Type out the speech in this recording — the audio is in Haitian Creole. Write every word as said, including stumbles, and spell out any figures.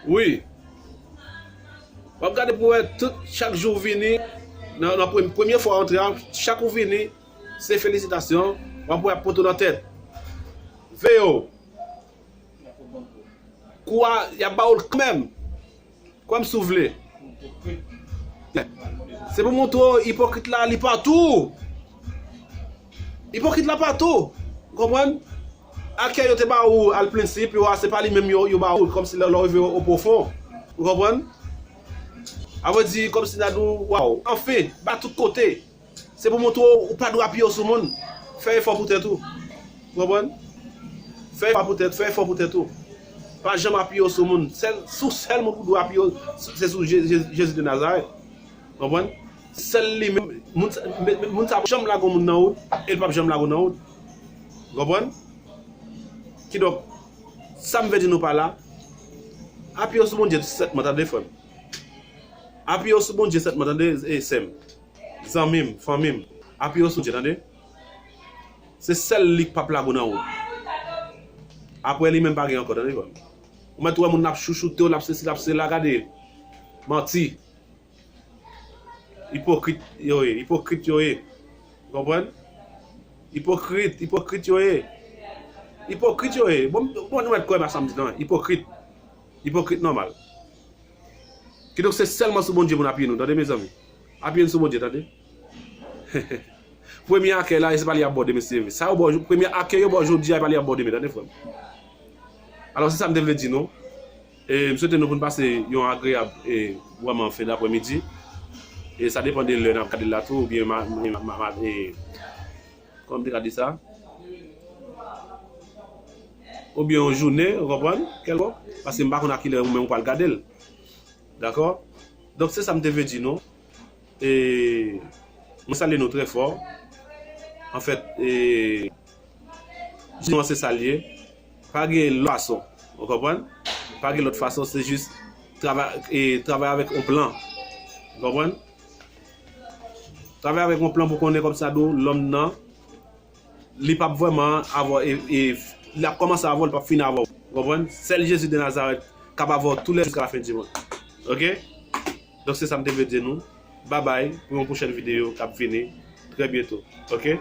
Wi. W ap gade pou wè tout, chak jou w vini, nan, nan prem-, premye fwa w antre a, chak ou vini, se felisitasyon, w ap wè ap pote w nan tèt. Veye w. Kou a, y ap ba w l kanmenm. Kwè m si w vle. Se pou montre w ipokrit la, li patou. Ipokrit la patou. Ou konprann? Akèy yo te ba ou al prensip yo a, se pa li menm yo, yo ba ou, kòmsi lè, lè w rive o pwofon. Ou konprann? Avè di, kòmsi n a di w, waw. Anfen, ba tout kote. Se pou montre w, ou pa dwe apiye w sou moun. Fè efò pou tèt ou. Ou konprann? Fè efò pou tèt, fè efò pou tèt ou. Pa janm apiye w sou moun. Sèl, sou sèl moun ou dwe apiye w, se sou Je-, Je-, Jezi de Nazarèt. Ou konprann? Sèl li menm, moun sa, men, men, moun sa p ap janm lage yon moun nan wout, e l p ap janm lage w nan wout. Ou konprann? Kidonk, sa m vle di nou pa la, apiye w sou Bondye sètman, tande, frè m. Apiye w sou Bondye sètman, tande, e, sè m. Zanmi m, fanmi m, apiye w sou Bondye, tande. Se sèl li k p ap lage w nan wout. Apre li menm pa gen ankò, tande, frè m. Ou mèt wè moun ap chouchoute w, l ap sesi, l ap sela, gade. Manti. Ipokrit yo ye, ipokrit yo ye. Ou konprann? Ipokrit, ipokrit yo ye. Ipokrit yo ye. Bon, bon, nou mèt kwè nan sa m di lan. Ipokrit. Ipokrit nòmal. Kidonk se sèlman sou Bondye pou n apiye nou, tande, mezanmi. Apiye n sou Bondye, tande. Premye akèy la, e se pa li y ap ba w demen, se vre. Sa yo ba w, premye akèy yo ba w jodi a, e pa li y ap ba w demen, tande, frè m. Alò, se sa m te vle di nou. E m swete nou pou n pase yon agreyab, e, vrèman, fen daprèmidi. E sa depann de lè n ap gade l la tou, oubyen ma, ma, ma, ma, e, kòman m te ka di sa? Oubyen yon jounen, ou konprann? Kèlkonk. Paske m pa konn a kilè ou menm ou pral gade l. Dakò? Donk, se sa m te vle di nou. E, mwen salye nou trè fò. Anfèt, e, di nou an se sa l ye. Pa gen lòt fason. Ou konprann? Pa gen lòt fason, se jis travay, e, travay avèk yon plan. Ou konprann? Travay avèk yon plan pou konnen kòmsi a di w lòm nan, li p ap vrèman avè w, e, e, l ap kòmanse avè w, li p ap fini avè w. Ou konprann? Sèl Jezi de Nazarèt k ap avè w tou lè jou jiska lafen di mond. Oke? Donk, se sa m te vle di nou. Babay, pou yon pwochèn videyo k ap vini trè byento. Oke?